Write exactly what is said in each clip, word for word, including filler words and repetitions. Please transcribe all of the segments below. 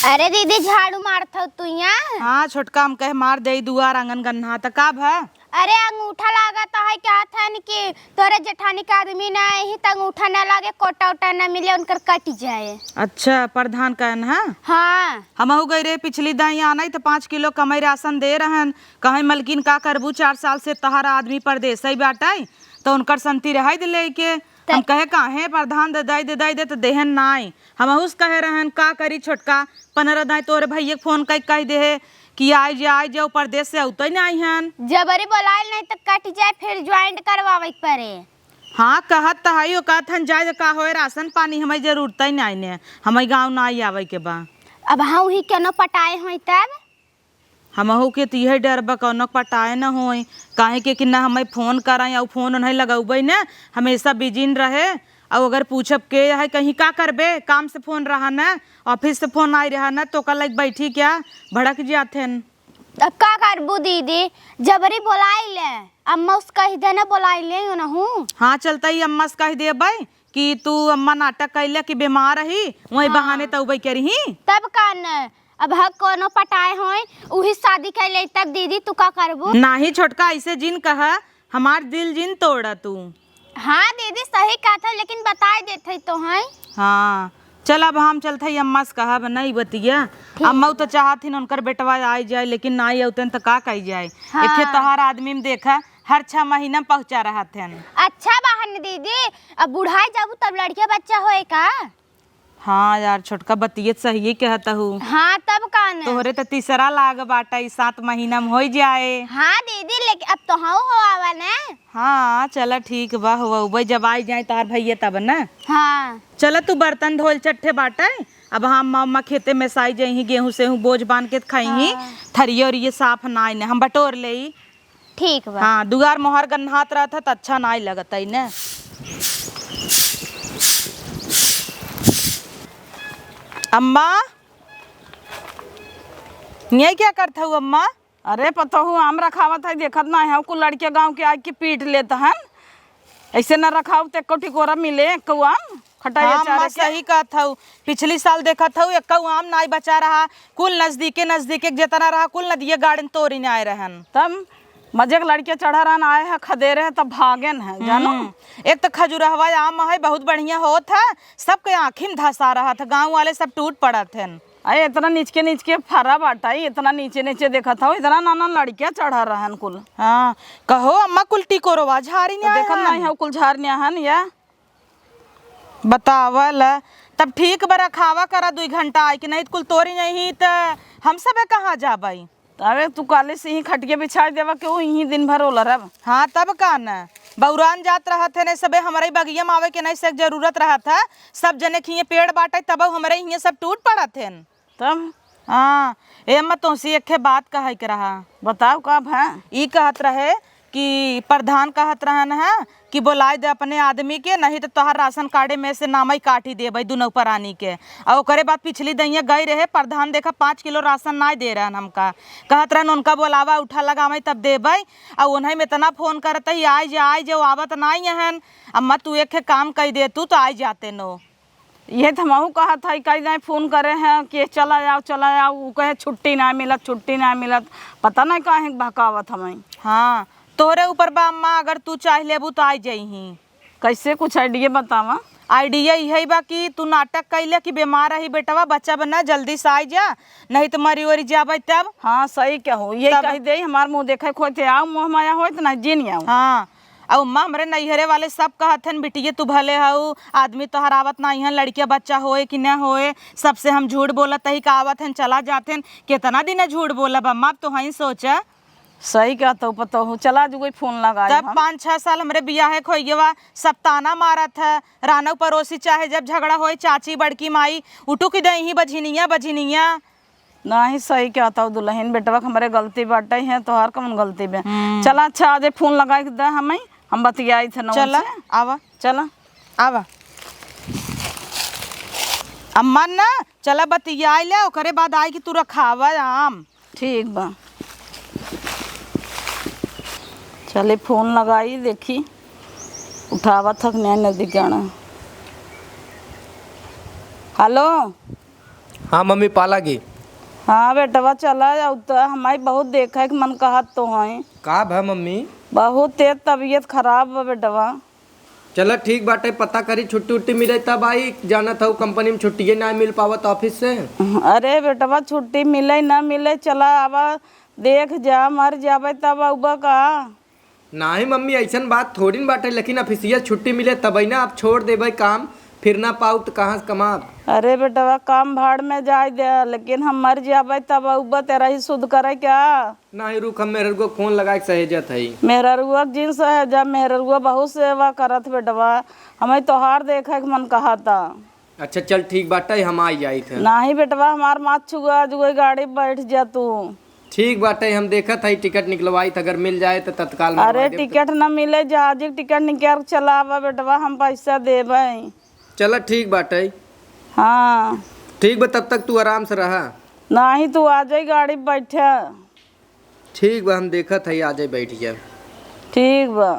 अरे दीदी, झाड़ू मारत हौ तू यहाँ? हाँ छोटका, हम कहे मार देई दुआर आंगन गन्हा, त का भा? अरे अंगूठा लागत है, कहत हन कि तोरे जेठानी के आदमी ना आई ही त अंगूठा ना लागे, कोटा उटा ना मिले, उनकर कट जाए। अच्छा, प्रधान कहन है? हाँ। हमहू गई रहे पिछली दाई आना ही त पाँच किलो कमई राशन दे रहन, कहे मलकिन का करबू, चार साल से तहार आदमी परदेसई बाटई, त उनकर संती रहई दे लेके। हम कहे काहे प्रधान दे दई दे दई दे त देहन नाई। हमहू से कहे रहन का करी छोटका, पनरह दाई तोरे भैया के फोन कई कह दे है कि आई जा, आई जाओ, परदेस से अउतई नाई हन। जबरी बोलाइल नहीं त कट जाए, फिर ज्वाइंट करवावे के पड़े। हाँ कहत त हई, ओ कहत हन जाए दे, का होए, राशन पानी हमई जरूरतई नाई ने, हमई गाँव नाई आवई के बा। अब हम ही केनो पटाए होई तब? हमहू के त इहे डर बा, कौनो पटाए न होई, काहे के कि न हमई फोन करई अउ फोन उन्हें लगउबई न, हमेशा बिजी न रहे। अउ अगर पूछब के है कहीं का करबे, काम से फोन रहा न, ऑफिस से फोन आई रहा न, तो ओकर लाइक बैठी क्या, भड़क जाथेन। अब का करबू दीदी, जबरी बोलाई ले, अम्मा उस कही दे न बोलाई ले उनहू। हाँ चलता ही अम्मा से कह देबई कि तू अम्मा नाटक कैले कि बीमार रही, वही हाँ। बहाने तउबई करिही। तब का न, अब हक कोनो पटाए होई, उही शादी कैले, तब दीदी तू का करबू? नाही छोटका, ऐसे जिन कहा, हमार दिल जिन तोड़ा तू। हाँ दीदी सही कहत है, लेकिन बताए देत है तो है। हाँ चल, अब हम चलत हई अम्मा से कहब नहीं बतिया। ठीक अम्मा बा। तो चाहत हिन उनकर बेटवा आई जाए, लेकिन नाई अउतन त का कही जाए। हाँ। एके तोहार आदमी में देखा, हर छह महीना में पहुँचा रहत हन। अच्छा बहन दीदी, अब बुढ़ाई जाबू तब लड़के बच्चा होए का? हाँ यार, छोटका बतियत सही कहत हू। हाँ, तब का न? तोहरे त तीसरा लाग बाटइ, सात महीना में होइ जाए। हाँ दीदी, लेकिन अब तोहउ हो आवा न। हाँ, चला ठीक बा, हो अउबे, जब आई जाए तार भइया तब न। हाँ। चला तू बर्तन धोइल चट्ठे बाटइ, अब हम अम्मा खेते में साई जइहीं, गेहूँ सेहूँ बोझ बांध के खइहीं, हाँ। थरिया ओरिया साफ नाई न, हम बटोर लेई। ठीक बा। हाँ, दुआर मोहार गन्हात रहत ह त अच्छा नाई लगत है न। अम्मा, ये क्या करत हऊ अम्मा? अरे पतोहू, आम रखावत है, देखत ना है, कुल लड़के गाँव के आके पीट लेत हन। ऐसे न रखाऊ त एक्को टिकोरा मिले, एक्को आम खटाई हाँ, अचार अम्मा, के। सही कहत हऊ। पिछली साल देखत हऊ, एक्को आम नाई बचा रहा, कुल नजदीके नजदीके के जेतना रहा, कुल नदिये गाड़न तोरिन आए रहन। तब मजे के लड़के चढ़ा रहन, आए है खदेरे है, तब भागेन है, जानो? हम्म। एक त खजुरहवा आम है, बहुत बढ़िया होत है, सबके आँखी में धसा रहत है, गाँव वाले सब टूट पड़त हन। अरे, इतना नीचके नीचके फरा बाटा, इतना नीचे नीचे देखत हऊ, इतना नाना लड़के चढ़ा रहन कुल। हाँ, कहो अम्मा, कुल टिकोरवा झारी तो ने देखत आए नहीं हन। हऊ, कुल झार ने हन या। बतावल, तब ठीक बा, रखावा करा दुई घंटा आइके, नहीं त कुल तोरी नहीं त हम सबे कहाँ जाबई? अबे तू काले से ही खटिया बिछाई देवा, केहू यहीं दिन भर ओलरब। हाँ, तब का न, बौरान जात रहत है, नहीं सबे हमरे बगिया में आवे के नहीं से जरूरत रहत है, सब जने के हिये पेड़ बाटे, तब हमरे हिये सब टूट पड़त है। तब? हाँ, ए अम्मा, तोहसे एक ठे बात कहइ के रहा। बताओ, का भा? ई कहत रहे कि प्रधान कहत रहन ह कि बोलाइ दे अपने आदमी के, नहीं त तोहार राशन कार्डे में से नामइ काटि देबइ दुनौ परानी के। अउ ओकरे बाद पिछली दइया गइ रहे, प्रधान देखा पाँच किलो राशन नाहीं दे रहन हमका, कहत रहन उनका बोलावा, उठा लगावइ तब देबइ। अउ उन्हइ में एतना फोन करत ही, आइ जा, आइ जा, आवत नाहीं अहन। अम्मा, तू एक ठे काम कइ दे, तू तो आइ जाते नो। इहे त हमहू कहत हई, कई दाईं फोन करे हैं कि चला आओ, चला आओ, उ कहे छुट्टी ना मिलत, छुट्टी ना मिलत, पता नहीं काहे के बहकावत हमें। हाँ, तोहरे ऊपर बा अम्मा, अगर तू चाह लेबू त आइ जइहीं। कैसे, कुछ idea बतावा। Idea इहे बा कि तू नाटक कइले कि बीमार रही बेटवा, बच्चा बना, जल्दी से आइ जा, नहीं त मरी ओरी जाबे तब। हाँ, सही कहू, यही तब कह दे, हमार मुँह देखे खोते आओ, मोह माया होत ना, जिन आओ। हाँ, अउ अम्मा, हमरे नैहरे वाले सब कहत हन, "बिटिये, तू भले हऊ, आदमी तोहर आवत नाहीं हन, लड़किया बच्चा होए कि न होए, सबसे हम झूठ बोलत ही का आवत हन, चला जात हन।" केतना दिन झूठ बोलब अम्मा, अब तोहई सोचा। सही कहत हऊ पतोहू, चला जुगई फोन लगाई तब हम। पाँच छह साल हमरे बियाहे के होइगे बा, सब ताना मारत ह, रानऊ पड़ोसी चाहे जब झगड़ा होए, चाची, बड़की माई, उठू कि दइहीं बझिनिया, बझिनिया। नाही, सही कहत हऊ दुलहिन, बेटवा के हमरे गलती बाटे है, तोहार कौन गलती बे? हम्म। चला, अच्छा, आजे फोन लगाई के दे हमें, हम बतियाई थे ना चला, उनसे। आवा। चला। आवा। अम्मा ना, चला बतियाई ले, ओकरे बाद आई कि तू रखावा आम। ठीक बा। चले फोन लगाई, देखी, उठावत हक न्याय नदी के आना। हेलो। हाँ मम्मी, पाला गी। हाँ बेटवा, चला जाऊ त, हमारी बहुत देखे के मन कहत तो है। का भा मम्मी? बहुत तेज तबीयत खराब बा बेटवा। चला ठीक बाटे, पता करी, छुट्टी उट्टी मिले तब आई। जानत हऊ कंपनी में छुट्टिये ना मिल पावत ऑफिस से। अरे बेटवा, छुट्टी मिले ना मिले, चला आवा, देख जा, मर जाबे तब अउबा का? नाही मम्मी, ऐसन बात थोड़ी न बाटे, लेकिन ऑफिसियल छुट्टी मिले तबई ना। अब छोड़ देबे काम, फिर ना पाउब त कहाँ से कमाब? अरे बेटवा, काम भाड़ में जाए दे, लेकिन हम मर जाबे तब अउबा, तेरा ही सुध करे क्या? नाही रुक, हम मेहररुआ के फोन लगाए के सहेजत हई। मेहररुआ के जिन सहेजा, मेहररुआ बहुत सेवा करत बेटवा, हमें तोहार देखे के मन कहता। अच्छा चल ठीक बाटे, हम आई जाइत है। नाही बेटवा, हमार माथ छुआ, आज वही गाड़ी बैठ जा तू। ठीक बाटे, हम देखत हई टिकट निकलवाइत, अगर मिल जाए त तत्काल मंगवा अरे देब। टिकट न मिले, जहाजी के टिकट निकाल के चला आवा बेटवा, हम पैसा देबे। चला ठीक बाटे। हाँ। ठीक बा, तब तक तू आराम से रहा। नाही, तू आ जाई गाड़ी बैठा। ठीक बा, हम देखत हई, आ जाई बैठ जा। ठीक बा।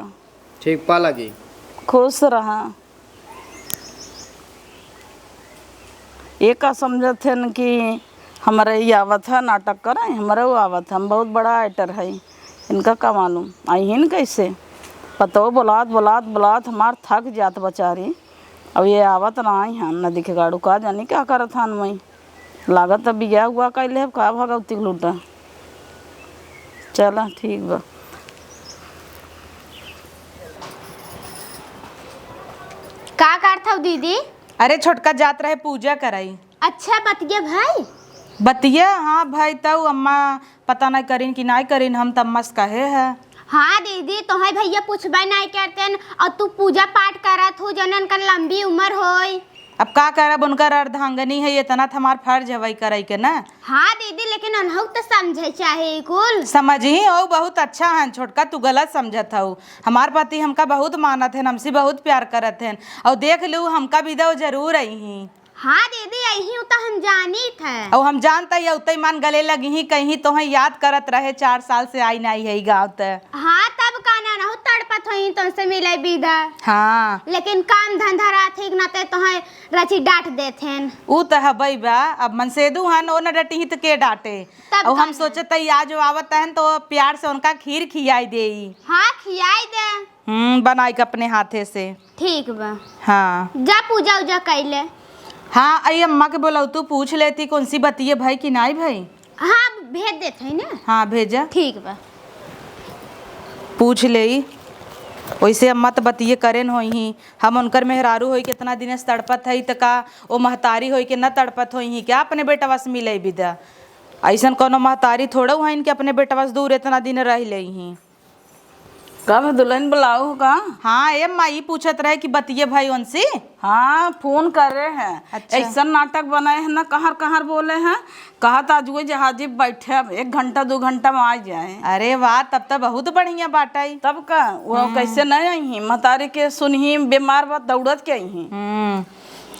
ठीक, पाला गी। खुश रहा। ये का समझत हन कि हमरे ही आवत है नाटक करे, हमरे वो आवत है, हम बहुत बड़ा एक्टर है, इनका का मालूम आई हिन कैसे? पतो बोलात बोलात बोलात हमार थक जात बेचारी। अब ये आवत ना आई हन, न दिखे गाड़ू, का जानी का करत हन वहीं। लागत अब बिया हुआ कैले, अब का भगवती के लूटा। चला ठीक बा। का करत हऊ दीदी? अरे छोटका जात रहे पूजा कराई। अच्छा बतिया भाई? बतिया हाँ भाई, तऊ अम्मा पता नहीं करीन कि नहीं करीन, हम त अम्मा से कहे है। हाँ दीदी, तोहे भैया पूछबे नहीं करतेन और तू पूजा पाठ करत हू, जनन कर लंबी उम्र होई। अब का करब, उनकर अर्धांगिनी है, इतना त हमार फर्ज है वही करे के ना। हाँ दीदी, लेकिन उन्हू त समझे चाहे कुल। समझी हो, बहुत अच्छा है छोटका, तू गलत समझत हऊ। हमार पति हमका बहुत मानत है, हमसे बहुत प्यार करत हैं, और देख लू हमका बिदा जरूर आई ही। हाँ दीदी, अइही उ त हम जानित है। अउ हम जानत ही, उतई मान गले लगिही, कहीं तोहई याद करत रहे, चार साल से आई नाई है गाँव त। हाँ, तब का ना, नहु तड़पत होई तुमसे मिले बिदा। हाँ। लेकिन काम धंधा रहत ही, नाते तोहई रची डांट देत हेन। उ त हबई बा, अब मनसेदू हन, ओ न डटिही त के डांटे। तब अउ का हम ना। सोचत ही, आज वो आवत हन, तो प्यार से उनका खीर खियाई देई। हाँ, खियाई दे। हम्म, बनाई के अपने हाथे से। ठीक बा। हाँ। जा पूजा उजा कइले। हाँ, आई अम्मा के बोलाऊ, तू पूछ लेती कौन सी बतिये भाई कि नाई भाई। हाँ, भेज देत है ना। हाँ, भेजा। ठीक बा। पूछ लेई। वैसे अम्मा त बतिये करेन होई ही, हम उनकर मेहरारू होई के इतना दिन से तड़पत है, त का वो महतारी होई के न तड़पत होई ही क्या अपने बेटवा से मिले बिदा? ऐसन कोनो महतारी थोड़ो हईन कि अपने बेटवा से दूर इतना दिन रह लेई ही। कब दुल्हन बुलाऊ का? हाँ, ए माई पूछत रहे कि बतिये भाई उनसे। हाँ, फोन करे हैं। अच्छा। ऐसन नाटक बनाए हैं ना, कहाँ कहाँ बोले हैं, कहा था आज वो जहाजी बैठे, अब एक घंटा दो घंटा में आ जाए। अरे वाह, तब तो बहुत बढ़िया बाटई। तब का, वो हम्म। कैसे नहीं आई ही, महतारी के सुनही, बीमार बा, दौड़त के आई ही। हम्म,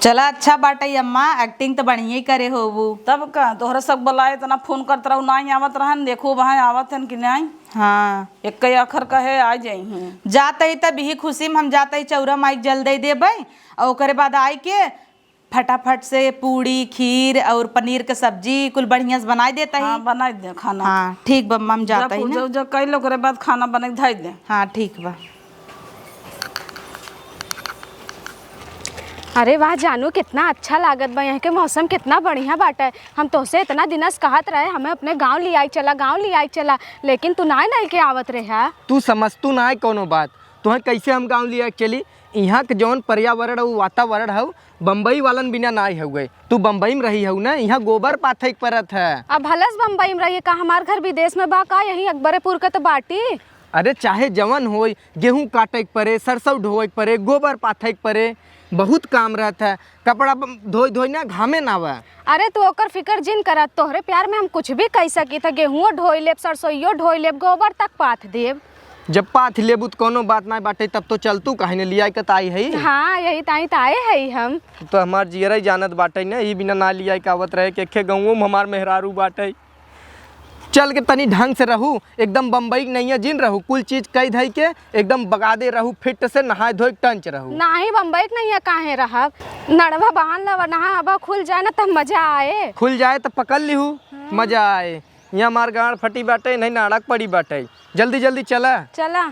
चला अच्छा बाटई अम्मा, एक्टिंग तो बढ़िया ही करे होबू। तब का, तोहरा सब बुलाए, इतना फोन करत रहू, नाई आवत रहन, देखो वहाँ आवत हन कि नाई। हाँ। एक आखर कहे आ जाई हैं। जात ही तब यही खुशी में हम जात ही चौरा माई के जल दे देबै, और ओकरे बाद आई के फटाफट से पूड़ी, खीर और पनीर के सब्जी कुल बढ़िया से बनाई देता ही। हाँ, बनाई दे खाना। हाँ, ठीक बा, हम जात ही पूजा ना। उजा कइले, ओकरे बाद खाना बना के धई दे। हाँ, ठीक बा। अरे वाह जानू, कितना अच्छा लागत बा, यहाँ के मौसम कितना बढ़िया बाटे। हम तोहसे इतना दिना से कहत रहे, हमें अपने गाँव लियाई चला, गाँव लियाई चला, लेकिन तू नाय लइके आवत रहे। तू समझतू नाय कौनो बात, तोहे कैसे हम गाँव लियाई चली? यहाँ के जौन पर्यावरण और वातावरण हौ, बम्बई वालन बिना नाय हउए। तू बम्बई में रही हऊ ना, यहाँ गोबर पाथे के परत है। अब भलस बम्बई में रहिए, का हमार घर विदेश में बा का? यही अकबरेपुर के तो बाटी। अरे चाहे जवन होई, गेहूं काटे के परे, सरसों ढोए के परे, गोबर पाथे के परे, बहुत काम रहत है। कपड़ा ब-, धोई धोई ना घामे ना आवे। अरे तू ओकर फिकर जिन करा, तोहरे प्यार में हम कुछ भी कह सकी था। गेहूं ढोई लेब, सरसोइयो ढोई लेब, गोबर तक पाथ देब। जब पाथ लेबू त कौनो बात ना बाटे, तब तो चल तू काहे ने लियाई के ताई है। हाँ, यही ताई ताए है हम। तो हमार जियरा ही जानत बाटे ना, ई बिना ना लियाई के आवत रहे, के खे गाँवों में हमार मेहरारू बाटे। चल के तनी ढंग से रहू, एकदम बम्बई के नैया जिन रहू, कुल चीज कई धई के एकदम बगादे रहू, फिट से नहाए धोए के टंच रहू। नाही, बम्बई के नैया काहे रहब, नड़वा बांध लवा, नहा हवा खुल जाए ना तब मजा आए। खुल जाए तो पकड़ लिहू, हम्म। मजा आए। यहाँ हमार गाड़ फटी बाटे, नहीं नाड़क पड़ी बाटे। जल्दी जल्दी चला। चला।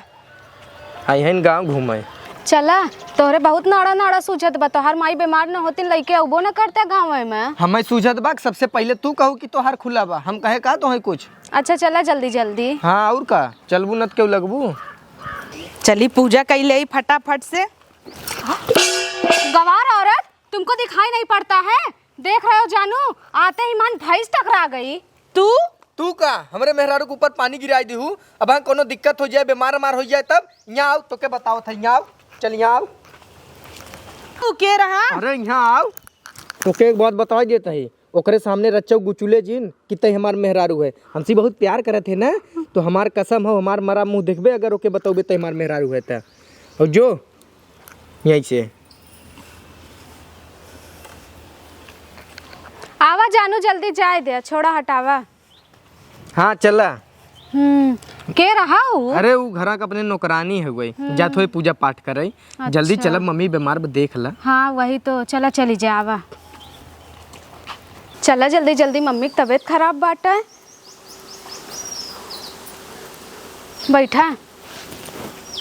आई हन गाँव घूमे। चला। तोहरे बहुत नाड़ा नाड़ा सूझत बा, तोहार माई बीमार न होतिन, लइके अउबो न करते गाँव में। हमें सूझत बा, सबसे पहिले तू कहू कि तोहार खुला बा, हम कहे का तोहे कुछ। अच्छा चला जल्दी जल्दी। हाँ और का, चलबू न त केहू लगबू। चली पूजा कई ले फटाफट से। गवार औरत, तुमको दिखाई नहीं पड़ता है? देख रहे हो जानू, आते ही मान भैंस टकरा गई। तू? तू का हमरे मेहरारू के ऊपर पानी गिराई दिहू? अब हम कोनो दिक्कत हो जाए, बीमार मार हो जाए तब? यहाँ आओ, तोके बतावत है, यहाँ आओ, चल यहाँ आओ। तू के रहा? अरे यहाँ आओ, तोके एक बात बताई देत है, ओकरे सामने रच्चौ गुचुले जिन कि तै हमार मेहरारू है, हमसे बहुत प्यार करत है ना, तो हमार कसम हो, हमार मरा मुँह देखबे अगर ओके बतौबे तै हमार मेहरारू है त। और जो यहीं से। आवा जानू, जल्दी जाए दे, छोड़ा हटावा। हाँ, चला। हम्म, के रहा उ? अरे, उ घरा के अपने नौकरानी है, वही हम्म। जात होए पूजा पाठ करे। अच्छा। जल्दी चला, मम्मी बीमार बा, देख ला। हाँ, वही तो, चला, चली जावा। चला जल्दी जल्दी, मम्मी की तबीयत खराब बाटे। बैठा।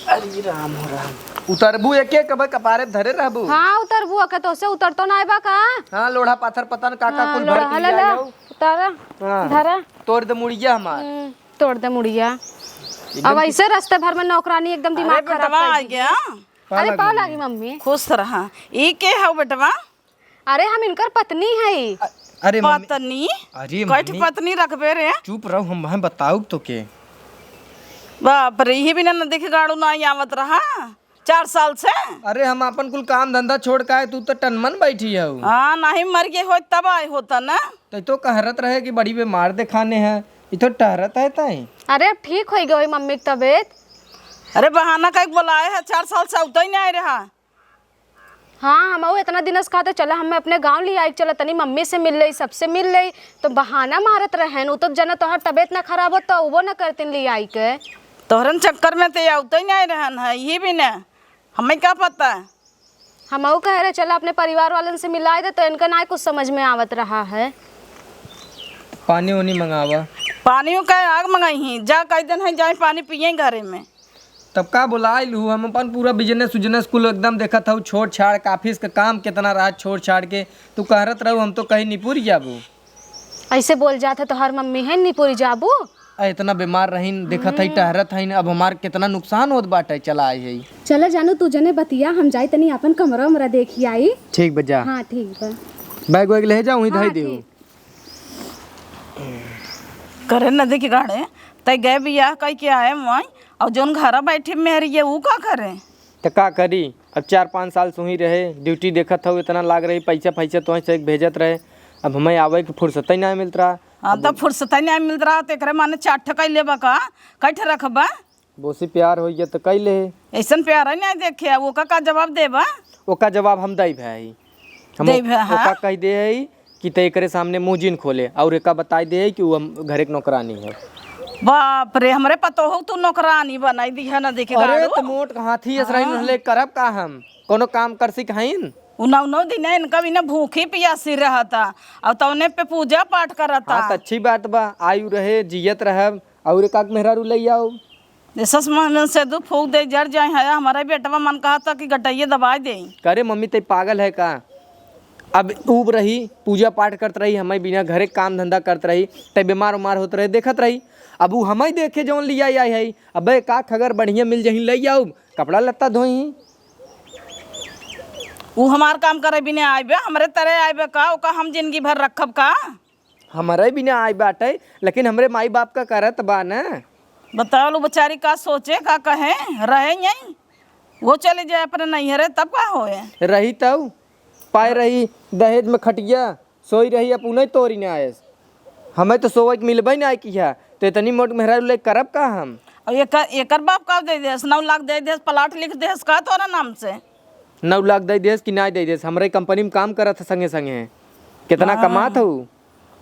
अरे राम हो राम। उतरबू एके कबे कपारे धरे रहबू? हाँ, उतरबू, अके तोसे उतर तो नाय बा का? हाँ, लोढ़ा पाथर पता न का का हाँ, कुल भर लोढ़ा, के ले लिया ला, हो। उतारा, हाँ। धरा। तोड़ दे मुड़िया हमार। हम्म, तोड़ दे मुड़िया। एकदम अब ऐसे रास्ते भर में नौकरानी एकदम दिमाग अरे खराब बेटवा कर आ दिए। गया। अरे पाँव लागी मम्मी। खुश रहा। ई के हौ बेटवा? अरे हम इनकर पत्नी हई। अ-, अरे मम्मी। पत्नी? अरे कई ठे मम्मी। पत्नी रखबे रे? चुप रहो, हम, हम बताउब तोके। बाप रे, इही बिना नदी के गाड़ू नाहीं आवत रहा चार साल से। अरे हम आपन कुल काम धंधा छोड़ के आए, तू तो टनमन बैठी हऊ। हाँ, नाहीं मर गए होत तब आए होता ना। तै तो कहरत रहे कि बड़ी बीमार देखाने है, ई तो टहरत है तई। अरे अब ठीक होइ गए होई मम्मी की तबीयत। अरे बहाना कई के बोलाए है, चार साल से अउतै नाहीं रहा। हाँ, हमहू इतना दिन से कहते, चला, हमें अपने गाँव ले आई, चला, तनी मम्मी से मिल लेई, सबसे मिल लेई, तो बहाना मारत रहेन। उ तो जना तोहर तबीयत ना खराब हो, तो अउबो ना करतीन ले आई के। तोहरन चक्कर में ते अउतै नाहीं रहन है, इही बिना, हमें का पता। हमहू कहे रहे, चला, अपने परिवार वालन से मिलाए दे, तो इनका ना कुछ समझ में आवत रहा है। पानी उनी मंगावा। पानियों का आग मंगाई ही, जा कई दिन है, जाए पानी पिए घरे में। तब का बोलाइ लू, हम अपन पूरा business उजनेस कुल एकदम देखत हऊ, छोड़ छाड़ के office के काम कितना रहा छोड़ छाड़ के, तू कहरत रहू हम तो कहीं निपुर जाबू। ऐसे बोल जात है तोहार मम्मी है निपुर जाबू। आ, इतना बीमार रहीन, देखत हई हम्म। टहरत हईन, अब हमार कितना नुकसान होत बाटे, चला आई है। चला जानू तू जने बतिया, हम जाई तनी अपन कमरा उमरा देखी आई। ठीक बा जा। हाँ ठीक बा। Bag वैग ले जाओ, वहीं धई हाँ, देऊ। ठीक। करे नदी के गाड़े, तै गए बियाह कई के आए वहीं, और जौन घरा बैठी मेहरी ये, ऊ का करे? त का करी, अब चार पाँच साल से वहीं रहे, duty देखत हऊ, इतना लाग रही, पैसा, पैसा तोहे से भेजत रहे, अब हमें आवे के फुर्सत ही ना मिलत रहा। हाँ, अब तो फुर्सत ही ना मिलत रहा, तो एकरे माने चार ठे कई लेबा का, कई ठे रखबा? बोसी प्यार होइ गया तो कई ले। ऐसन प्यार है ना देखे, ओका का जवाब देबा? ओका जवाब हम दई भाई। हम देब, हाँ। ओका कह दे है कि ते एकरे सामने मुँह जिन खोले और एका बताई दे है कि वो हम घरे के नौकरानी है। बाप रे, हमरे पतोहू तू नौकरानी बनाई दी है ना, देखे अरे गाड़ू। त मोट हाथी अस रही हाँ। नहले करब का हम? कोनो काम कर सिखाइन? उनौ नौ दिन इनका बिना भूखी पियासी रहता और तौने पे पूजा पाठ करता। हाँ, त अच्छी बात बा, आयु रहे, जियत रहब और एक आक मेहरारू ले आओ। जे सस मन से दू फूंक दे, जर जाए है। हमारा बेटवा मन कहता कि गटइये दबाई दे। करे मम्मी, ते पागल है का? अब ऊब रही, पूजा पाठ करत रही, हमें बिना घरे काम धंधा करत रही, ते बीमार उमार होत रहे, देखत रही। अब ऊ हमें देखे जौन लिया आई है, अबे का खगर बढ़िया मिल जही, ले आओ, कपड़ा लत्ता धोई। ऊ हमार काम करे बिना आइबे, हमरे तरे आइबे का? ओका हम जिंदगी भर रखब का? हमरे बिना आई बाटे, लेकिन हमरे माई बाप का करत बा न। बताओ लो बेचारी का सोचे, का कहे, रहे यहीं, वो चले जाए अपने नैहरे, तब का होए? रही तऊ, पाए रही, दहेज में खटिया, सोई रही, अब उन्हें तोरी न आयस। हमें तो सोवे के मिलबे ना किहा, तो इतनी मोट मेहरारू ले करब का हम? और एकर, एकर बाप का दे देस, नौ लाख दे देस, प्लाट लिख देस का तोरा नाम से? नौ लाख दे देस कि ना दे देस? हमरे कंपनी में काम करत है संगे संगे, कितना हाँ। कमात हऊ?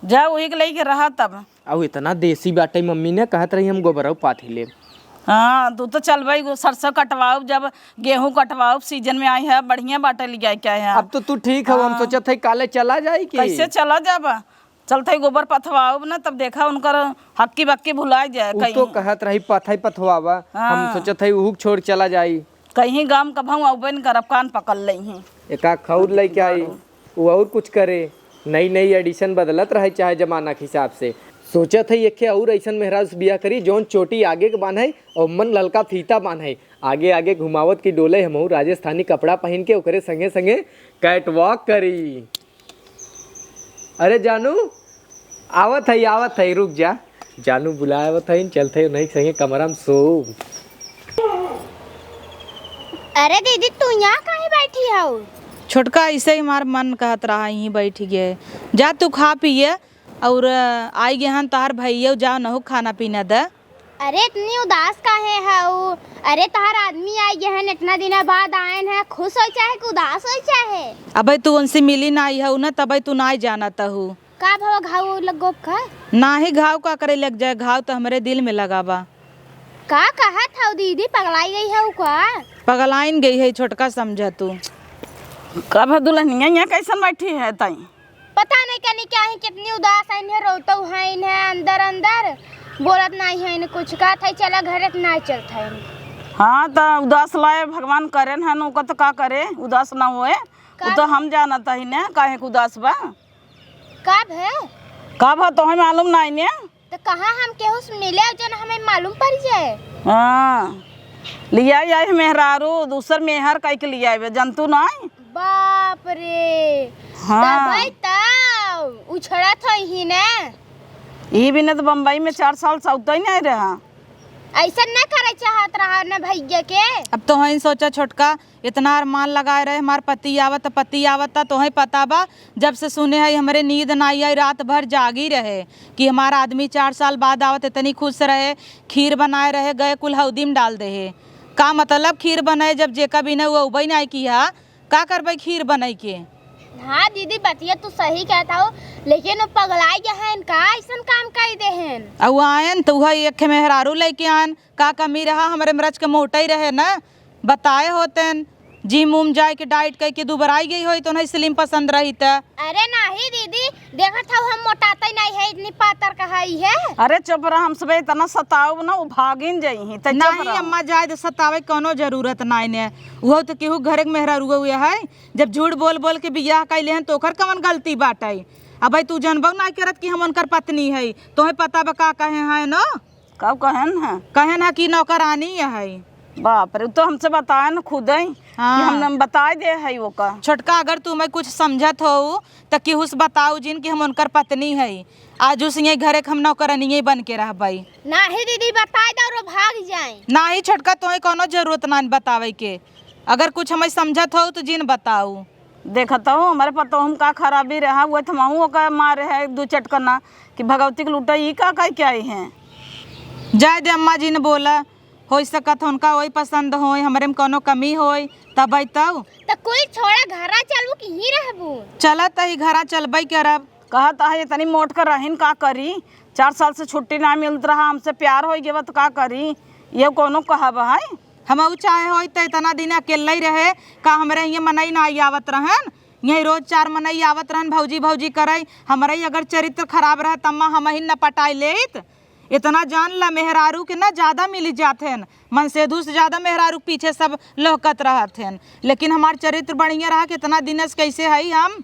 जा वही के लेके रहा तब। अउ इतना देसी बाटइ, मम्मी ने कहत रही हम गोबरउ पाथी लेब। हाँ, तू तो चलबइ, सरसों कटवाउब, जब गेहूँ कटवाउब, सीजन में आई है, बढ़िया बाटइ, लियाइ के आए हैं। अब तो तू ठीक हउ, हम हाँ। सोचत हई काले चला जाई कि? कैसे चला जाबा? चलत हई गोबर पथवाउब ना, तब देखा उनकर हक्की बक्की भुलाइ जाए उ कहीं। तो कहत रही पथई पथवावा, हम हाँ। सोचत हई उहुक छोड़ चला जाई। कहीं गाम कभऊ अउबे न करब, कान पकड़ लेइहीं। एका खौर लइके आई, उ अउर कुछ करे। नई नई एडिशन बदलत रहे चाहे जमाना के हिसाब से। सोचत हई एके अउर अइसन मेहरारू से बियाह करी जौन चोटी आगे के बान्हइ अउर मन ललका फीता बान्हइ, आगे आगे घुमावत की डोलइ, हमहू राजस्थानी कपड़ा पहिन के ओकरे संगे संगे कैटवॉक करी। अरे जानू, आवत हई, आवत हई, रुक जा। जानू बुलावत हई, चलत हई उन्हीं के संगे कमरा में सो। अरे दीदी, तू यहाँ काहे बैठी हऊ? छोटका, ऐसे ही हमार मन कहत रहा, यहीं बैठ गए। जा तू खा पिए, और आई गए हन तोहार भैया, जाओ नहु खाना पीना दे। अरे, इतनी उदास काहे हऊ? अरे, तोहार आदमी आई गए हन, इतना दिना बाद आयन है, खुश होई चाहे कि उदास होई चाहे? अबे तू उनसे मिली ना आई हऊ ना, तबे तू ना जानत हऊ। का भवा, घाव लगो का? नाही, घाव का करे लग जाए, घाव तो हमरे दिल में लगा बा। का कहत हऊ दीदी, पगलाई गई हऊ का? पगलाइन गई है छोटका, समझा तू। का भा दुल्हनिया यहाँ कैसन बैठी है ताई? पता नहीं कनी क्या है, कितनी उदास आइन है, रोतौ है इन्हें अंदर अंदर, बोलत नहीं है इन्हें कुछ, कहत है चला घरे त नहीं चलत है। हाँ, त उदास लाए भगवान करेन हन, ओकर त का करे, उदास ना होए। का उ तो भे? हम जानत ही ने, काहे के उदास बा। का भे? का भा, तोहे मालूम नहीं ने? त कहाँ हम केहू से मिले जन हमें मालूम पड़ जाए? हाँ, लिया आई मेहरारू, दूसर मेहर कह के लिया आवे, जनतू नहीं? बाप रे। हाँ। तबै त उछड़त होई ही ने। ई बिना त बम्बई में चार साल सौतै नहीं रहा। ऐसा न करे चाहत रहा न भैया के। अब तो हईन सोचा छोटका, इतना अरमान लगाए रहे हमार पति आवत, पति आवत, त तोहे पता बा, जब से सुने है हमरे नींद ना आई, रात भर जागी रहे कि हमार आदमी चार साल बाद आवत, इतनी खुश रहे, खीर बनाए रहे, गए कुल हौदी में डाल दे है। का मतलब खीर बनाए जब जेका बिना वो उबई ना आई की हा? का करबे खीर बनाई के? हाँ दीदी, बतिया तू सही कहत हऊ, लेकिन वो पगलाई गए हैं, का ऐसन काम कर दे हैं? अउ आयन त उहा एक ठे मेहरारू लेके आयन, का कमी रहा? हमरे मरच के मोटा ही रहे ना, बताए होतेन, जिम उम जाए के डाइट कइ के दुबराई गई होई तो नहीं स्लिम पसंद रही त। अरे नाही दीदी, देखत हऊ हम मोटाते नहीं है, इतनी पातर कहाई है। अरे चुप रह, हम सबे इतना सताऊ ना, वो भागिन जाई ही, त चुप नहीं रह। अम्मा जाए दे, सतावे के कौनो जरूरत नहीं ने, वो तो केहू घरे के मेहरारू हुए है। जब झूठ बोल बोल के बियाह कइले हन, तो ओकर कवन गलती बाटइ? अबे तू जनबउ नाहीं करत कि हम उनकर पत्नी हई। तोहे पता बा का कहे हैं न? का कहेन है? कहेन है कि नौकरानी हई। बाप रे, उ तो हमसे बताएन खुदइ कि हाँ। हम बताए दे हई ओका। छोटका, अगर तू हमें कुछ समझत हो, त केहू से बताऊ जिन कि हम उनकर पत्नी हई। आजू से यही घरे के हम नौकरानिये बन के रहबइ। नाहीं दीदी, बताए दे और भाग जाए। नाहीं छोटका, तोहे कौनो जरूरत नाहीं बतावे के। अगर कुछ हमें समझत हो, तो जिन बताऊ। देखत हऊ, हमरे पतोह में का खराबी रहा, उहे थमाऊ ओकर मारे है दू चटकना कि भगवती के लूटा, ई का कह के आई हैं। जाए दे अम्मा जी ने बोला, होइ सकत है उनका वही पसंद होय, हमरे में कौनो कमी होय, तब अइतऊ। त कुल छोड़ा, घरा चलबू कि ही रहबू? चलत ही, घरा चलबे करब। कहत है, इतनी मोट कर रहीन का करी, चार साल से छुट्टी ना मिलत रहा, हमसे प्यार होइ गवा त का करी, ये कौनो कहब है? हमहू चाहे होई त इतना दिन अकेले ही रहे, का हमरे हियाँ मनई ना आवत रहन? यही रोज चार मनई आवत रहन, भौजी भौजी करई। हमरे ही अगर चरित्र खराब रहे, त अम्मा हमहिन न पटाई लेइत। इतना जान ला, मेहरारू के ना ज्यादा मिली जात हन, मनसेधू से ज्यादा मेहरारू के पीछे सब लोहकत रहत हन। लेकिन हमार चरित्र बढ़िया रहा, कितना दिन से कैसे हई हम,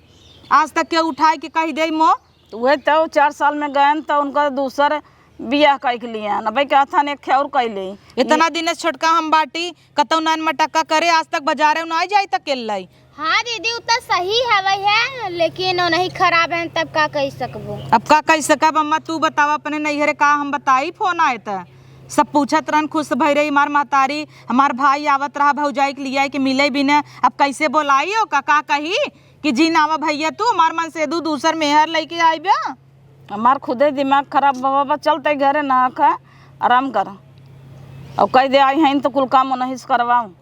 आज तक के उठाए के कह दे मो। त उहे तो चार साल में गयन त उनका दूसर बियाह कइ के लियन। अबे कहत हन एक ठे और कइ ले। इतना दिन से छोटका हम बाटी, कतौ नैन मटक्का करे, आज तक बाजारे ना जाई त अकेल्लाई। हाँ दीदी, उ त सही हवइ है, लेकिन ओ नहीं खराब है, तब का कह सकबो? अब का कह सकब अम्मा, तू बतावा अपने नैहरे का हम बताई, फोन आए त सब पूछत रहन, खुश भई रही हमार महतारी, हमार भाई आवत रहा भौजाई के लियाए के मिले बिना, अब कैसे बोलाई ओका, का कही? कि जिन आवा भैया तू, हमार मनसेधू दूसर मेहर लइके आइबे। हमार खुदे दिमाग खराब बा बाबा, चलते घरे नहा खा आराम कर। और कह दे आई हैं तो कुल काम ओनही से करवाऊँ।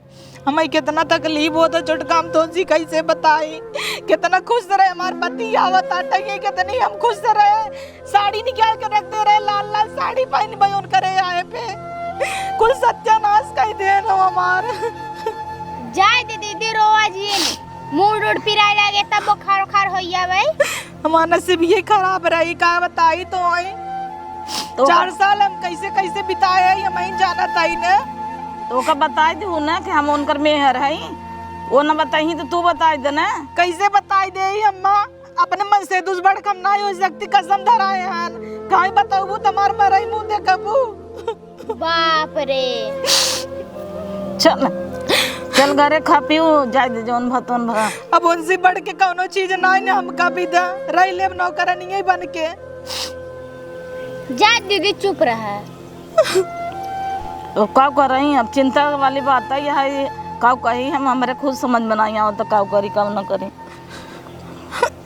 हमें कितना तकलीफ होता छोटका, हम तोहसे कैसे बताई। कितना खुश रहे हमार पति आवत आटे, ये कितनी हम खुश रहे। साड़ी निकाल के रख दे रहे, लाल लाल साड़ी पहन भाई उनकरे आए पे। कुल सत्यानाश कर दे न हमार। जाए दे दीदी, रोवा जिन। मूड उड पिराए लागे तब बोखार ओखार होइया भाई। हमार नसीब ये खराब रही, का बताई तो आई। तो चार साल हम कैसे कैसे बिताए हैं, हम ही जानत आई न। तो ओका बताई दू ना कि हम उनकर मेहर हई, वो न बताई तो तू बताई दे ना। कैसे बताई दे अम्मा, अपने मन से दुष्बड़ कम ना हो सकती, कसम धराए हन। काहे बताऊ तुम्हार मरई मुंह देखबू। बाप रे। चल, चल घरे खा पीऊ, जाए दे जौन भा तौन भा। अब उनसे बढ़ के कौनो चीज ना है ना हमका भी दा, रह लेब नौकरानी बन के। जा दीदी चुप रहा। तो का करई, अब चिंता वाली बात है, यह का कही हम, हमरे खुद समझ में नहीं आवत, का करी का न करी।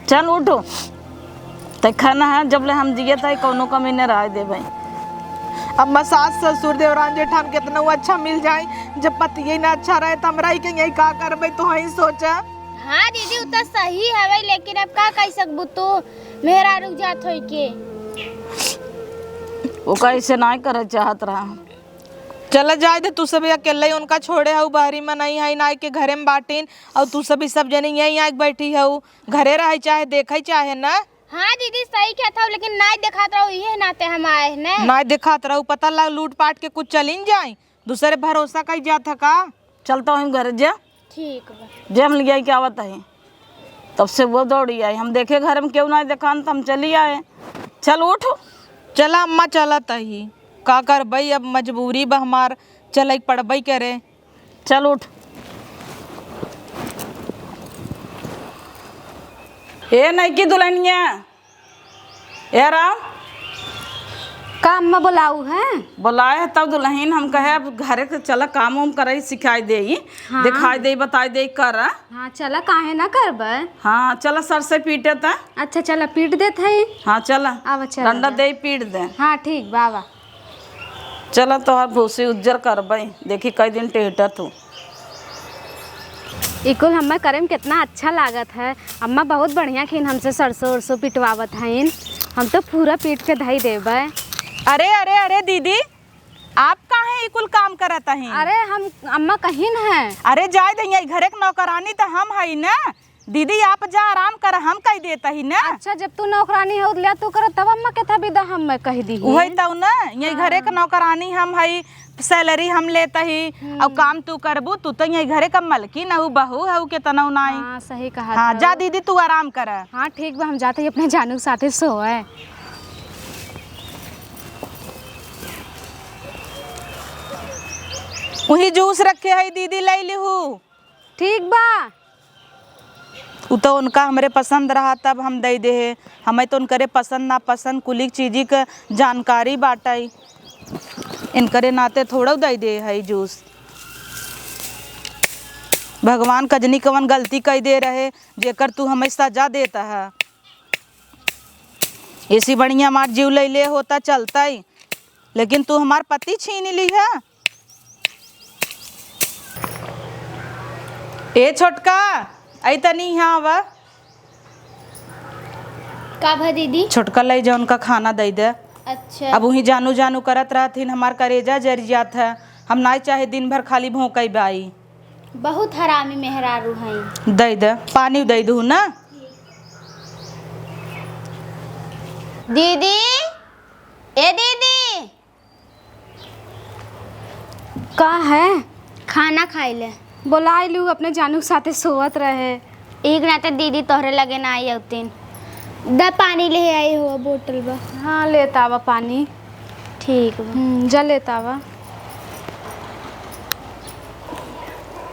चल उठो, ते खाना है, जब ले हम जिए थे कौनो कमी न रह देबे। अम्मा, सास ससुर देवरान जेठान कितना अच्छा मिल जाए, जब पतिये ना अच्छा रहे तो हमरा ही के यही का करबे, तो ही सोचा। हाँ दीदी, उ तो सही हवे, लेकिन अब का कह सकबू तू, मेहरारू जात होई के। वो कैसे ना करे चाहत रहा। चला जाए दे, तू सब अकेले ही उनका छोड़े हऊ, बहरी में नहीं है, ना के घरे में बाटिन, और तू सब, सब जने यहीं आके बैठी हऊ, घरे रहे चाहे देखे चाहे ना। हाँ दीदी, सही कहत हऊ, लेकिन नाई देखात रहो, इहे नाते हम आए हैं ना। नाई देखात रहो, पता लग लूट पाट के कुछ चलिन जाए, दूसरे भरोसा कई जात है का? चलता हूँ घरे, जा। ठीक बा। जे हम लियाई के आवत है, तब से वो दौड़ी आई, हम देखे घर में केहू ना देखान, तो हम चली आए। चल उठ। चला अम्मा, चलत ही, का करबई, अब मजबूरी बा हमार, चले के पड़बई करे। चल उठ। ए नइकी दुल्हनिया, ए राम। का अम्मा बोलाऊ है? बोलाए है तब दुल्हन, हम कहे अब घरे के चला काम वाम करे सिखाई देई, हाँ। दिखाई देई, बताई देई कर। हाँ चला, काहे ना करबे। हाँ चला, सर से पीटे त। अच्छा चला, पीट देत है। हाँ चला, आवा चला डंडा जा। दे पीट दे। हाँ ठीक बा, आवा। चला तोहर भूसी उज्जर करबे, देखी कई दिन टेहटा तू। ई कुल हम्मे करे में कितना अच्छा लागत है। अम्मा बहुत बढ़िया खीन हमसे सरसों उरसों पिटवावत हईन। हम तो पूरा पीट के धई देबे। अरे, अरे, अरे दीदी, आप काहे ई कुल काम करत हईन? अरे हम अम्मा कहिन है। अरे जाए दे, यही घरे के नौकरानी तो हम हई ना। दीदी आप जा आराम कर, हम कह देत ही ना। अच्छा, जब तू नौकरानी हो, ले तू कर, तब अम्मा के था विदा हम मैं कह दी। वही तो ना, यही घरे के हाँ। नौकरानी हम हई, सैलरी हम लेत ही, हम्म। और काम तू करबू, तू तो यही घरे का मलकिन हऊ, बहू हऊ के तनऊ नाई। हाँ, सही कहा हाँ, था। जा दीदी तू आराम कर। हाँ, ठीक बा, हम जाते ही अपने जानू के साथे सोए। वही जूस रखे है दीदी, ले लिहू। ठीक बा। उ तो उनका हमरे पसंद रहा तब हम दे दे है। हमें तो उनकरे पसंद नापसंद कुलिक चीजी क जानकारी बाटइ। इनकरे नाते थोड़उ दे दे है जूस। भगवान कजनी कवन गलती कइ दे रहे जेकर तू हमें सजा देता है। एसी बढ़िया हमार जीव लइले होता चलतइ। लेकिन तू हमार पति छीन लिहा। ए छोटका, अइ तनी यहाँ आवा। का भा दीदी? छोटका लइ जा, उनका खाना दइ दे। अच्छा। अब उहीं जानू जानू करत रहथिन, हमार करेजा जरि जात है। हम नाई चाहे दिन भर खाली भौंकइ बाई। बहुत हरामी मेहरारू हैं। दइ दे, पानी दइ दू ना। दीदी, ए दीदी। का है? खाना खाई ले। बोलाई लू, अपने जानू के साथे सोवत रहे। एक नाते दीदी तोहरे लगे ना आई अउतीन। द पानी ले आई हुआ बोतल बा। हाँ, लेत आवा पानी। ठीक बा। हम्म, जा लेत आवा।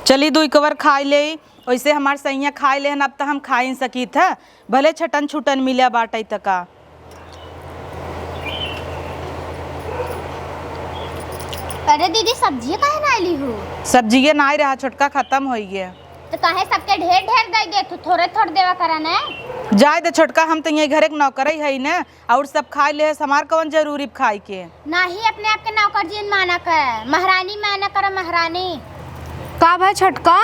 चली दुई कवर खाई ले। ओइसे हमार सइयाँ खाइ लेहन, अब त हम खाइ न सकीत ह, भले छटन छुटन मिल्या बाटइ त का। अरे दीदी, सब्जिये काहे नाइ लिहू? सब्जिये नाइ रहा, छोटका खतम होइ गया। त काहे सबके ढेर ढेर दइ देत हू, थोरे थोर देवा करा न। जाइ दे छोटका, हम त इहीं घरे क नौकरइ हई न, अउर सब खाइ लेहस, हमार कवन जरूरी खाइ के? नाही, अपने आप के नौकर जिन माना कर, महरानी माना कर, महरानी। का भाई छोटका?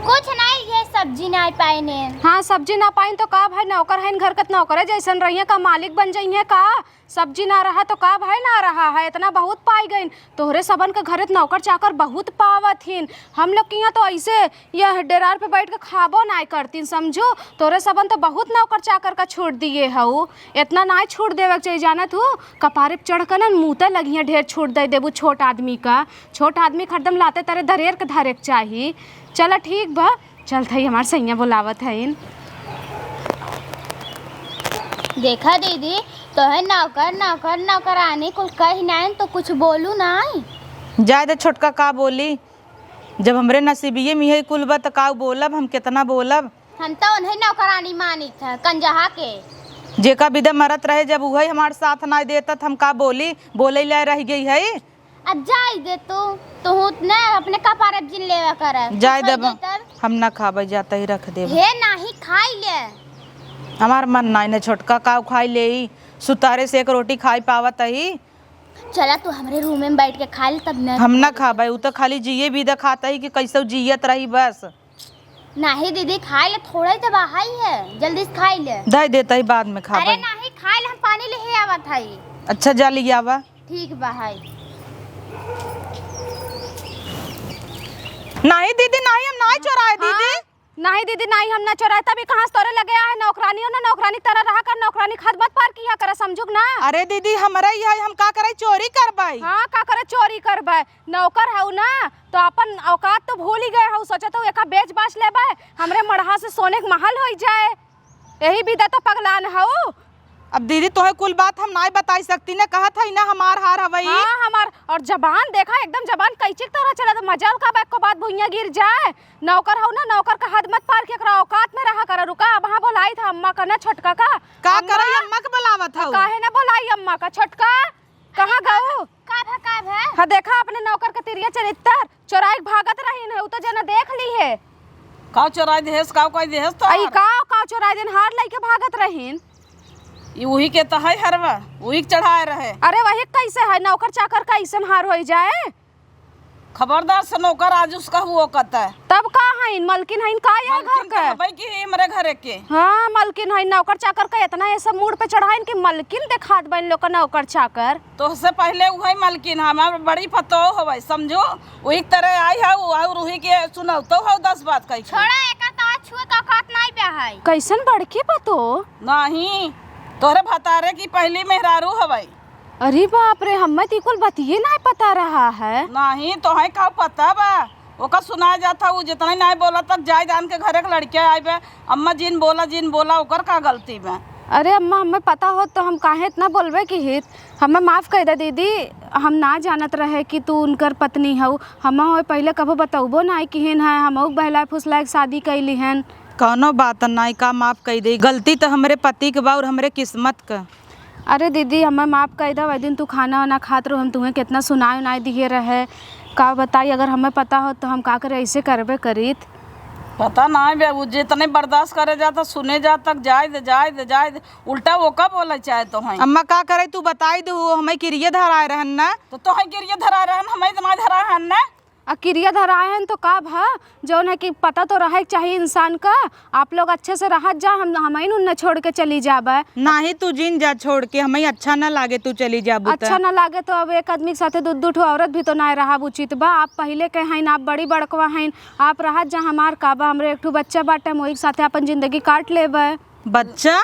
कुछ नाहीं, ये सब्जी नाहीं पाइन। हाँ, सब्जी ना पाइन तो का भाई, नौकर हइन घर के, नौकरे जैसन रहिए का, मालिक बन जइहे का? सब्जी ना रहा तो का भाई, ना रहा है, इतना बहुत पाई गइन। तोहरे सबन के घरे त नौकर चाकर बहुत पावत हिन। हम लोग के यहाँ तो ऐसे यह डेरार पे बैठ के खाबो नाहीं करतीन, समझू। तोहरे सबन तो बहुत नौकर चाकर का छूट दिए हऊ, इतना नाहीं छूट देवे के चाहिए, जानत हू। कपारे पे चढ़ के ना मूते लगिहे, ढेर छूट दे देबू छोट आदमी का। छोट आदमी के हरदम लाते तरे धरेर के धरे के चाही। चला ठीक बा, चलत हई, हमार सैया बोलावत हईन। देखा दीदी, तोहे नौकर, नौकर, नौकरानी कुल कही नाइन तो कुछ बोलू नाई। जाए दे छोटका, का बोली, जब हमरे नसीबिये में यही कुल बा त का बोलब, हम केतना बोलब। हम तो उन्हें नौकरानी मानित है, कंजहा के। जेका बिदे मरत रहे, जब उहई हमार साथ नाई देत त हम का बोली, बोले लाए रह गई है। आ जाई दे तू, तू न अपने कपारे जिन लेवा कर। जाए देब, हम ना खाबे, जाता ही रख देब। हे नाही, खाई ले। हमार मन नाई न छोटका, काऊ खाई लेई, सुतारे से एक रोटी खाई पावत ही। चला तू हमरे रूमे में बैठ के खा ले, तब न हम ना खाबे, उ तो खाली जिए भी देखात ही कि कैसे जियत रही बस। नाही दीदी, खाई ले, थोड़ा ही तो बहाई है, जल्दी से खाई ले। दे देता ही, बाद में खाबे। अरे नाही, खाई ले, हम पानी ले आवत हई। अच्छा, जा ले आवा। ठीक बा, हाय। नाही दीदी, नाही, हम नाही चोराए दीदी। हाँ? नाही दीदी, नाही, हम ना चोराए। तभी कहाँ से तोरे लगे आए नौकरानी हो ना, नौकरानी की तरह रहा कर, नौकरानी की हद मत पार किया कर, समझुक ना। अरे दीदी, हमरा ही है, हम का करे चोरी करबै? हाँ, का करे चोरी करबै? नौकर हऊ ना, तो अपन औकात तो भूल ही गए हऊ। सोचत हऊ एका बेच बाच लेबै, हमरे मड़हा से सोने के महल होई जाए। यही बिदा तो पगलान हऊ। अब दीदी, तोहे कुल बात हम नाई बताई सकती ने, कहत हई ना हमार हार हवई। हाँ, हमार, और जबान देखा, एकदम जबान कैंची की तरह चलत, मजाल का बा एको बात भुइयां गिर जाए। नौकर हऊ ना, नौकर का हद मत पार के, एकरा औकात में रहा कर। रुका, अब हाँ बोलाई था अम्मा का ना, छोटका का। का अम्मा, करई, अम्मा के बोलावत हऊ? काहे ना बोलाई अम्मा का, छोटका? कहाँ गऊ? का भा, का भा? हाँ, देखा अपने नौकर के तिरिया चरित्तर, चोराई के भागत रहीन है, उ तो जना देख ली है। का चोराई देहस, का कोई देहस तो आई हार? का, का चोराई दिन हार लइके भागत रहीन? ई उही के तो है हरवा, उही के चढ़ाए रहे। अरे वही कैसे है, नौकर चाकर का ऐसन हार होई जाए? खबरदार से नौकर आज उसका हुआ कहता है। तब का हईन, मलकिन हईन का यह घर मलकिन के? कहबै कि हमरे घरे के। हाँ, मलकिन हईन, नौकर चाकर का इतना ये सब मूड पे चढ़ाइन कि मलकिन देखात बा इन लोग का नौकर चाकर। तोहसे पहिले उहई मलकिन हमार बड़ी पतोह हवै, समझो। उही के तरह आई है, उ और उही के सुनौतो हो दस बात कही। छोड़ा, एकर तो आज छुए का औकात नाई बा है। कैसन बड़की पतोह? नहीं, तोहरे भतारे की पहली मेहरारू हवै। अरे बाप रे, हमें तो कुल बतिये नाई पता रहा है। नहीं, तोहई का पता बा? ओकर सुनाए जात ह, उ जितना ही नाई बोला तक जाए जान के घरे के लड़के आए बे, "अम्मा जिन बोला, जिन बोला, ओकर का गलती बा?" अरे अम्मा, हमें पता होत तो हम काहे इतना बोलबे की हित? हमें माफ कइ दे दीदी, हम ना जानत रहे कि तू उनकर पत्नी हऊ। हम होए पहिले कभो बतौबो नाई किहिन है, हमहू बहलाए फुसलाए के शादी कइली हन। कौनो बात नाई, का माफ कइ दे, गलती तो हमरे पति के बा और हमरे किस्मत का। अरे दीदी, हमें माफ कइ दे, वही दिन तू खाना वाना खात रहो, हम तुहें कितना सुनाए उनाए दिए रहे। का बताई, अगर हमें पता होत तो हम का करे, ऐसे करबे करीत। पता नाई बे, उ जितने बर्दाश्त करे जात, सुने जात तक जाए दे, जाए दे, जाए दे। उल्टा वो का बोले चाहे तो हैं। अम्मा का करे, तू बताई दे, वो हमें किरिये धराए रहन ना। तो, तो हैं किरिये धराए रहन, हमें इतना धराए हन ना। आ किरिया धराए हन तो का भा, जौन है कि पता तो रहे के चाही इंसान का। आप लोग अच्छे से रहत जा, हम, हमइन उन्ने छोड़ के चली जाबे। नाही, तू जिन जा छोड़ के, हमें अच्छा ना लागे तू चली जाबू त। अच्छा ना लागे तो अब एक आदमी के साथे दू दू ठो औरत भी तो ना रहब उचित बा। आप पहिले के हईन, आप बड़ी बड़कवा हईन, आप रहत जा, हमार का बा, हमरे एक ठो बच्चा बाटे, हम वही के साथे अपन जिंदगी काट लेबे। बच्चा?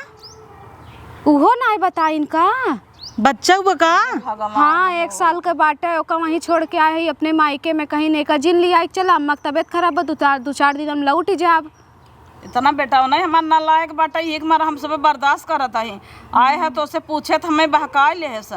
उहो नाय बताइन का? बच्चा हुआ का? भगवान हाँ, हो। एक साल के बाटे, ओका वहीं छोड़ के आए हई अपने मायके में, कहीं नेका जिन लिया के चला, अम्मा के तबीयत खराब बा, दो चार, दो चार दिन हम लौट जाब। इतना बेटा नहीं हमार नालायक बाटे, एक मार हम सब बर्दाश्त करत हई। आए है तो उसे पूछे तो हमें बहकाए ले है से।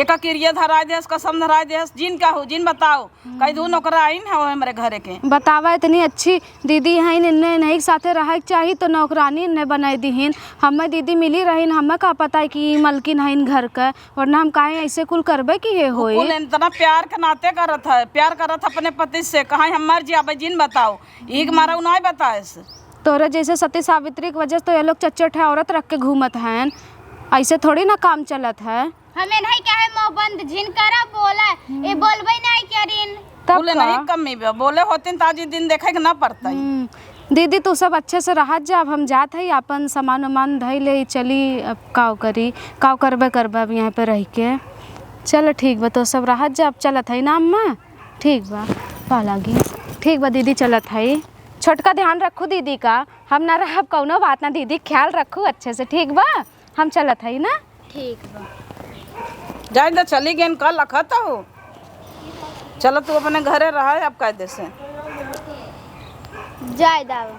एका किरिया धराए देस, कसम धराए देस, जिन का हो, जिन बताओ। कई दू नौकराइन है हमरे घरे के। बतावा, इतनी अच्छी दीदी हईन, इन्ने इन्हीं के साथे रहे के चाही तो नौकरानी इन्ने बनाई दीहिन। हमें दीदी मिली रहीन, हमें का पता है कि ई मलकिन हईन घर के, वरना हम काहे ऐसे कुल करबे की है उ होई। कुल इतना प्यार के नाते करत है, प्यार करत है अपने पति से, कहाँ हम मर जाबे, जिन बताओ, ई के मारा उ नाय बताएस। तोरे जैसे सती सावित्री के वजह से तो ये लोग चच्चर ठे औरत रख के घूमत हैं, ऐसे थोड़ी ना काम चलत है। हमें नहीं कहे मुंह बंद जिन करा बोला, ये बोलबे नहीं करीन। तब बोले का? नहीं कमी बा, बोले होतिन त आज ई दिन देखे के ना पड़ता। हम्म, दीदी तू सब अच्छे से रहत जा, अब हम जात हई, आपन सामान उमान धई ले चली, अब काव करी, काव करबे करबे अब यहाँ पे रह के। चल ठीक बा, तो सब रहत जा, अब चलत हई ना अम्मा। ठीक बा, पा लागी। ठीक बा दीदी, चलत हई। छोटका ध्यान रखू दीदी का, हम ना रहब कौनो बात ना, दीदी ख्याल रखू अच्छे से, ठीक बा? हम चलत हई ना। ठीक बा। जाए तो चली गेन, कल लखत हो। चलो तू अपने घरे रहा अब कायदे से। जाए दावा।